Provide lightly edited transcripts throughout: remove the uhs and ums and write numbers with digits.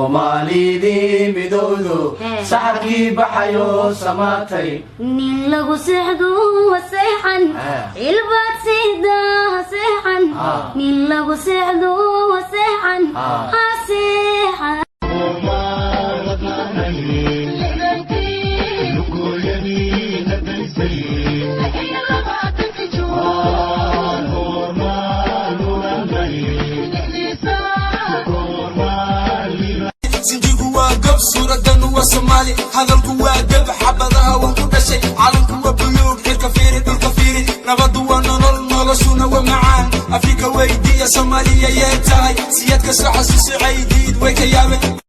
Soomaalidii midowdo, saxarkii baxayo samaatay. Nin lagu seexdo ha seexan, ilbaad sida ha seexan. Nin lagu seexdo ha seexan, ha seexan. Sinjigu waa gob, suuradanu waa Soomaali, hadalku waa geb, xabadaha waan ku dhashay, calanku waa buluug, cirka fiiri, dhulka fiiri, nabadu waa nolol, noloshuna waa macaan. Afrika weydiiya Soomaaliya yee tahay, siyad kastoo xasuusi caydiid way ka yaabeen.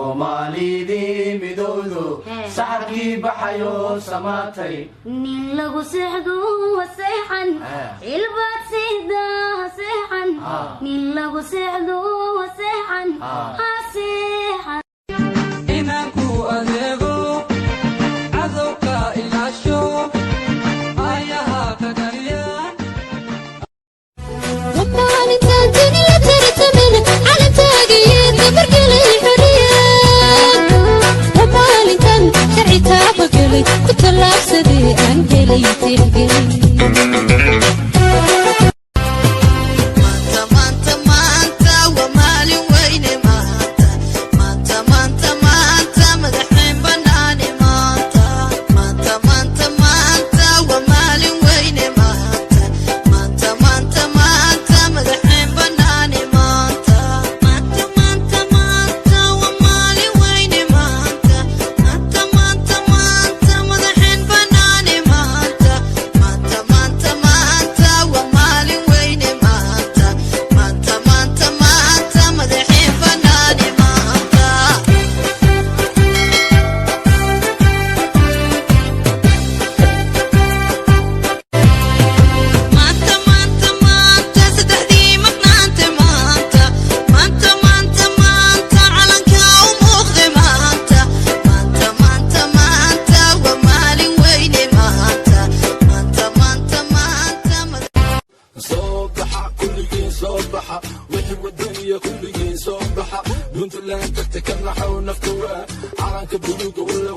Soomaalidii midowdo, saxarkii baxayo samaatay. Nin lagu seexdo ha seexan, ilbaad sida ha seexan. Nin lagu seexdo ha seexan, ha seexan. Inaan ku adeego, cadowka ilaasho, ayaha ka dhaliyaan. Maalintaan dunia tartamin, calantaagaiyo dabargelay xoriyad. Maalintan sharci taabagelay, ku tallaabsadee aan helay tixgelin. Maanta, maanta waa maalin weyne maanta, maanta, maanta, maanta madaxeen banaane maanta, maanta, maanta, maanta waa maalin weyne maanta, maanta, maanta, maanta madaxeen banaane maanta, maanta, maanta, maanta waa maalin weyne maanta, maanta, maanta, maanta madaxeen banaane maanta, maanta, maanta, maanta waa maalin weyne maanta, maanta, maanta, maanta madaxeen banaane maanta. Maanta, maanta, maanta saddexdii maqnaante maanta, maanta, maanta, maanta calanka u muuqde maanta, maanta, maanta, maanta waa maalin weyne maanta, maanta, maanta, maanta. Soo baxa kulligiin, soo baxa wixii wadaniya, kulligiin soo baxa. Puntland tagta ka naxow nafta waa calanka buluuga.